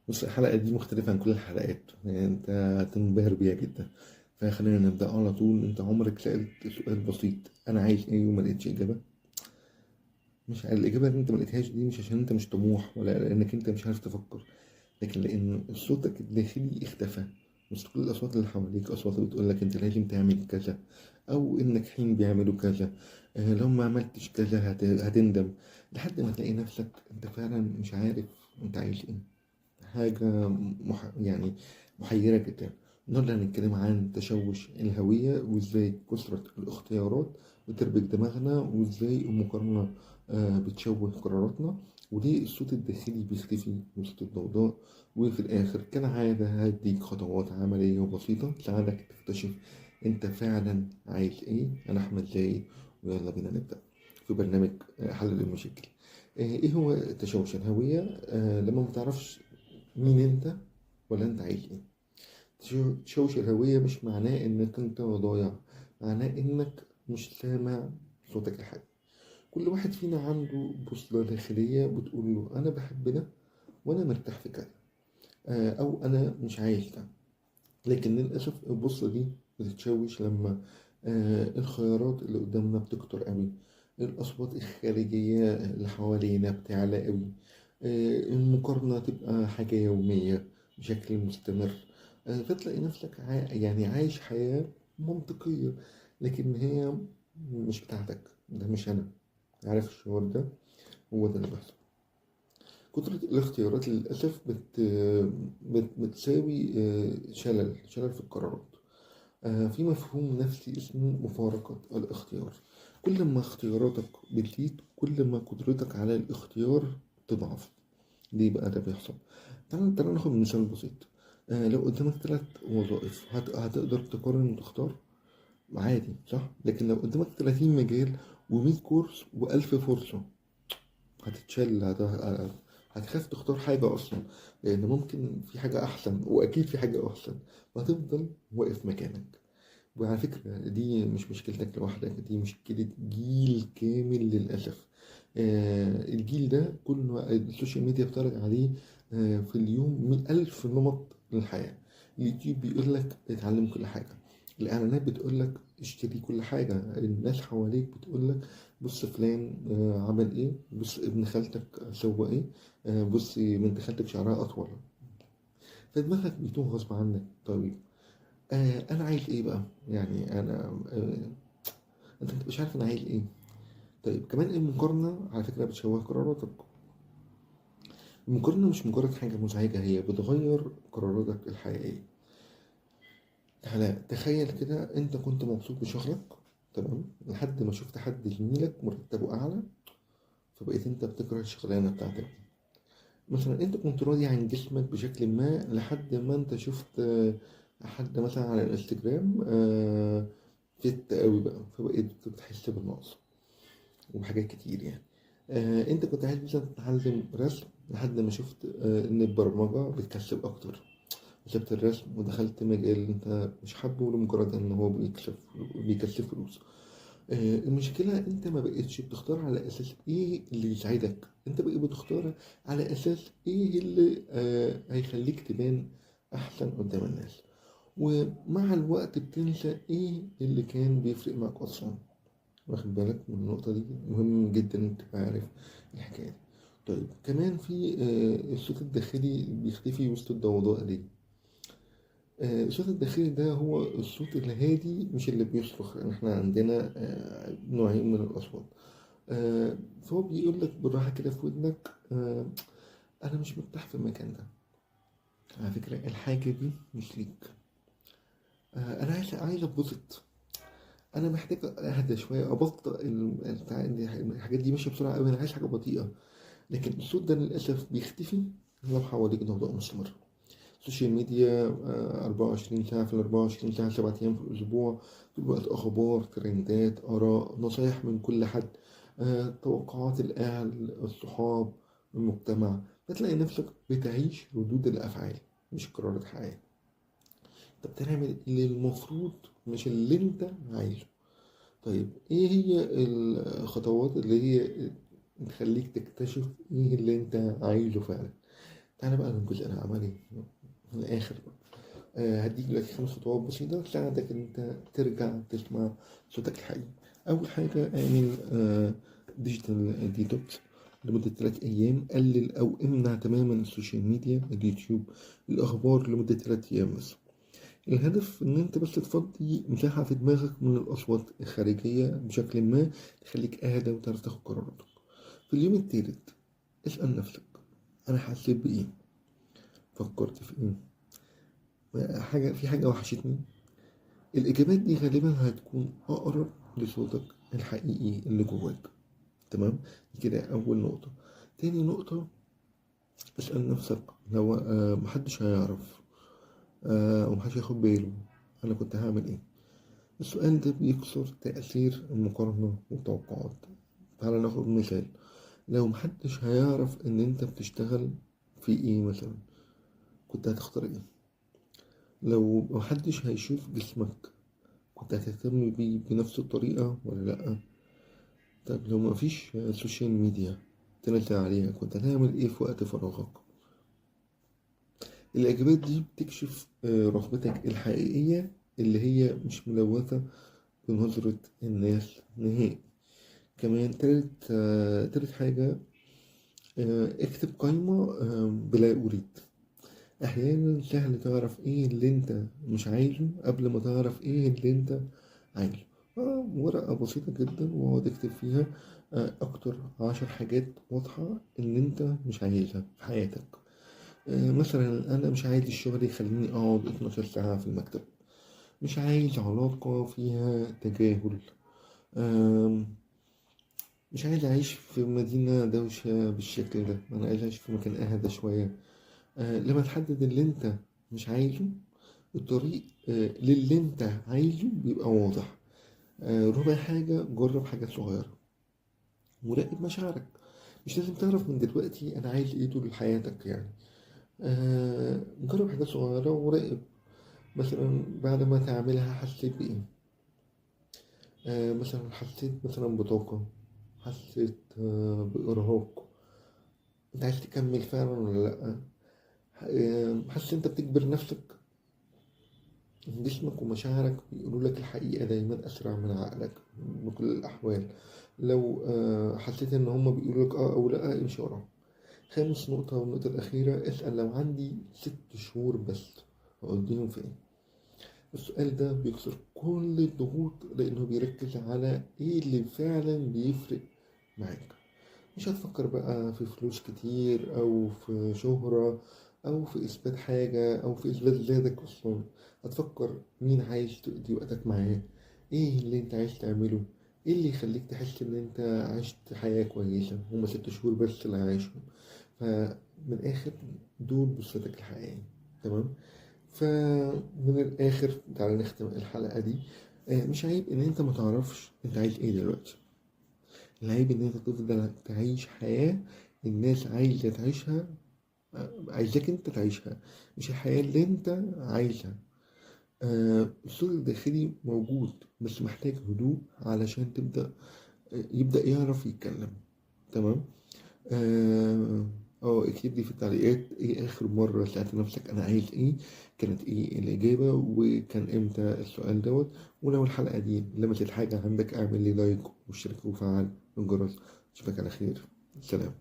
بص، الحلقة دي مختلفة عن كل الحلقات، يعني انت هتنبهر بيها جدا. فخلينا نبدأ على طول. انت عمرك سألت سؤال بسيط، انا عايز ايه، وما لقيتش اجابة؟ مش الإجابة اللي انت ما لقيتهاش دي مش عشان انت مش طموح ولا لأنك انت مش عارف تفكر، لكن لأن صوتك الداخلي اختفى وسط كل الأصوات اللي حواليك. أصوات بتقول لك أنت لازم تعمل كذا، أو إنك حين بيعملوا كذا، لو ما عملتش كذا هتندم، لحد ما تلاقي نفسك أنت فعلا مش عارف أنت عايز إيه. حاجة يعني محيرة جدا. النهاردة هنتكلم عن تشوش الهوية، وإزاي كثرة الاختيارات بتربك دماغنا، وإزاي المقارنة بتشوه قراراتنا، وليه الصوت الداخلي بيختفي وسط الضوضاء. وفي الآخر كالعادة هديك خطوات عملية وبسيطة تساعدك تكتشف أنت فعلا عايز إيه. أنا أحمد زايد، ويلا بينا نبدأ في برنامج حل المشاكل. إيه هو تشوش الهوية؟ لما ما تعرفش مين أنت ولا أنت عايز إيه. تشوش الهوية مش معناه إنك أنت ضايع، معناه إنك مش سامع صوتك الحقيقي. كل واحد فينا عنده بوصلة داخلية بتقول له أنا بحب ده وأنا مرتاح في كذا، أو أنا مش عايز ده. لكن للأسف البوصلة دي بتتشوش لما الخيارات اللي قدامنا بتكتر قوي، الأصوات الخارجية اللي حوالينا بتعلى قوي، المقارنة تبقى حاجة يومية بشكل مستمر، فتلاقي نفسك يعني عايش حياة منطقية لكن هي مش بتاعتك. ده مش أنا، عارف الشعور ده؟ هو ده اللي بيحصل. كترة الاختيارات للأسف بتساوي شلل في القرارات. في مفهوم نفسي اسمه مفارقة الاختيار. كل ما اختياراتك بتزيد كل ما قدرتك على الاختيار تضعف. ليه بقى ده بيحصل؟ تعال ناخد مثال بسيط. لو قدامك 3 وظائف هتقدر تقارن وتختار عادي، صح؟ لكن لو قدامك 30 مجال و100 كورس و1000 فرصة هتتشل، هتخاف تختار حاجة أصلا، لأن ممكن في حاجة أحسن، وأكيد في حاجة أحسن، وهتفضل واقف مكانك. وعلى فكرة دي مش مشكلتك لوحدك، دي مشكلة جيل كامل للأسف. الجيل ده كله ال social media بتعرض عليه في اليوم 100,000 نمط للحياة. اليوتيوب بيقول لك اتعلم كل حاجة، الإعلانات بتقول لك اشتري كل حاجة، الناس حواليك بتقول لك بص فلان عمل ايه، بص ابن خالتك سوى ايه، بص بنت خالتك شعرها أطول. فدماغك بيتوه غصب عنك. طيب أنا عايز إيه بقى؟ يعني أنا أنت مش عارف أنا عايز إيه. طيب كمان المقارنة على فكرة بتشوه قراراتك. المقارنة مش مجرد حاجة مزعجة، هي بتغير قراراتك الحقيقية. تعالى تخيل كده، أنت كنت مبسوط بشغلك تمام لحد ما شفت حد زميلك مرتبه أعلى، فبقيت أنت بتكره الشغلانة بتاعتك دي. مثلا أنت كنت راضي عن جسمك بشكل ما لحد ما أنت شفت حد مثلا على الانستجرام فت قوي بقى، فبقيت بتحس بالنقص وحاجات كتير. انت كنت عايز مثلا تتعلم رسم لحد ما شفت ان البرمجة بتكسب اكتر، سبت الرسم ودخلت مجال انت مش حابه لمجرد ان هو بيكسب فلوس. المشكلة انت ما بقتش بتختار على اساس ايه اللي يساعدك، انت بقيت بتختار على اساس ايه اللي هيخليك تبان احسن قدام الناس، ومع الوقت بتنسى ايه اللي كان بيفرق معك اصلا. واخد بالك من النقطة دي؟ مهم جدا انك تبقى عارف الحكاية دي. طيب كمان في الصوت الداخلي بيختفي وسط الضوضاء ليه؟ الصوت الداخلي ده هو الصوت الهادي مش اللي بيصرخ. لان احنا عندنا نوعين من الاصوات. فهو بيقول لك بالراحة كده في ودنك، انا مش مرتاح في المكان ده، على فكرة الحاجة دي مش ليك، انا عايز اتبسط، انا محتاج اهدى شويه، ابطئ الحاجات دي ماشيه بسرعه قوي، انا عايز حاجه بطيئه. لكن الصوت ده للاسف بيختفي لو حواليك ضوضاء مستمره. ال social media 24 ساعه في ال 24 ساعه، 7 ايام في الاسبوع، طول الوقت اخبار، ترندات، اراء، نصايح من كل حد، توقعات الاهل، الصحاب، المجتمع. فتلاقي نفسك بتعيش ردود الافعال مش قرارات حقيقيه. انت بتعمل اللي المفروض مش اللي انت عايزه. طيب ايه هي الخطوات اللي هي تخليك تكتشف ايه اللي انت عايزه فعلا؟ تعالى بقى للجزء العملي من الآخر. هديك دلوقتي 5 خطوات بسيطة تساعدك إن أنت ترجع تسمع صوتك الحقيقي. أول حاجة، اعمل digital detox لمدة 3 أيام. قلل أو امنع تماما ال social media، اليوتيوب، الأخبار لمدة 3 أيام بس. الهدف إن أنت بس تفضي مساحة في دماغك من الأصوات الخارجية بشكل ما تخليك أهدى وتعرف تاخد قراراتك. في اليوم الثالث اسأل نفسك، أنا حسيت بإيه؟ فكرت في إيه؟ في حاجة وحشتني؟ الإجابات دي غالبا هتكون أقرب لصوتك الحقيقي اللي جواك. تمام كده أول نقطة. تاني نقطة، اسأل نفسك لو محدش هيعرف ومحدش هياخد باله، أنا كنت هعمل إيه؟ السؤال ده بيكسر تأثير المقارنة والتوقعات. تعالى ناخد مثال، لو محدش هيعرف إن أنت بتشتغل في إيه مثلا، كنت هتختار إيه؟ لو محدش هيشوف جسمك، كنت هتهتم بيه بنفس الطريقة ولا لأ؟ طب لو مفيش social media تنزل عليها، كنت هتعمل إيه في وقت فراغك؟ الإجابات دي بتكشف رغبتك الحقيقية اللي هي مش ملوثة بنظرة الناس نهائي. كمان تالت حاجة، اكتب قائمة بلا أريد. أحيانا سهل تعرف إيه اللي أنت مش عايزه قبل ما تعرف إيه اللي أنت عايزه. ورقة بسيطة جدا واقعد اكتب فيها أكتر 10 حاجات واضحة إن أنت مش عايزها في حياتك. مثلا أنا مش عايز الشغل يخليني أقعد 12 ساعة في المكتب، مش عايز علاقة فيها تجاهل، مش عايز أعيش في مدينة دوشة بالشكل ده، أنا عايز أعيش في مكان أهدى شوية. لما تحدد اللي أنت مش عايزه، الطريق للي أنت عايزه بيبقى واضح. رابع حاجة، جرب حاجات صغيرة وراقب مشاعرك. مش لازم تعرف من دلوقتي أنا عايز إيه طول حياتك يعني. جرب حاجات صغيرة وراقب. مثلا بعد ما تعملها حسيت بإيه؟ مثلا حسيت مثلا بطاقة، حسيت بإرهاق، أنت عايز تكمل فعلا ولا لأ؟ حاسس أنت بتجبر نفسك. جسمك ومشاعرك بيقولوا لك الحقيقة دايما أسرع من عقلك بكل الأحوال. لو حسيت إن هما بيقولوا لك آه أو لأ، امشي وراهم. خامس نقطة والنقطة الأخيرة، اسأل لو عندي 6 شهور بس هقضيهم في إيه؟ السؤال ده بيكسر كل الضغوط لأنه بيركز على إيه اللي فعلا بيفرق معاك. مش هتفكر بقى في فلوس كتير أو في شهرة أو في إثبات حاجة أو في إثبات ذاتك أصلا. هتفكر مين عايز تقضي وقتك معاه، إيه اللي أنت عايز تعمله، إيه اللي يخليك تحس إن أنت عشت حياة كويسة. هما 6 شهور بس اللي عايشهم، فمن الآخر دول بصتك الحقيقية. تمام؟ فمن الآخر تعالى نختم الحلقة دي. مش عيب إن أنت ما تعرفش أنت عايز إيه دلوقتي. العيب إن أنت تفضل تعيش حياة الناس عايزة تعيشها، عايزاك أنت تعيشها، مش الحياة اللي أنت عايزها. الصوت الداخلي موجود بس محتاج هدوء علشان يبدأ يعرف يتكلم. تمام؟ اكتب لي في التعليقات ايه اخر مرة سألت نفسك انا عايز ايه، كانت ايه الاجابة، وكان امتى السؤال دوت. ولو الحلقة دي لمست حاجة عندك اعمل لي like واشترك وفعل الجرس. اشوفك على خير، سلام.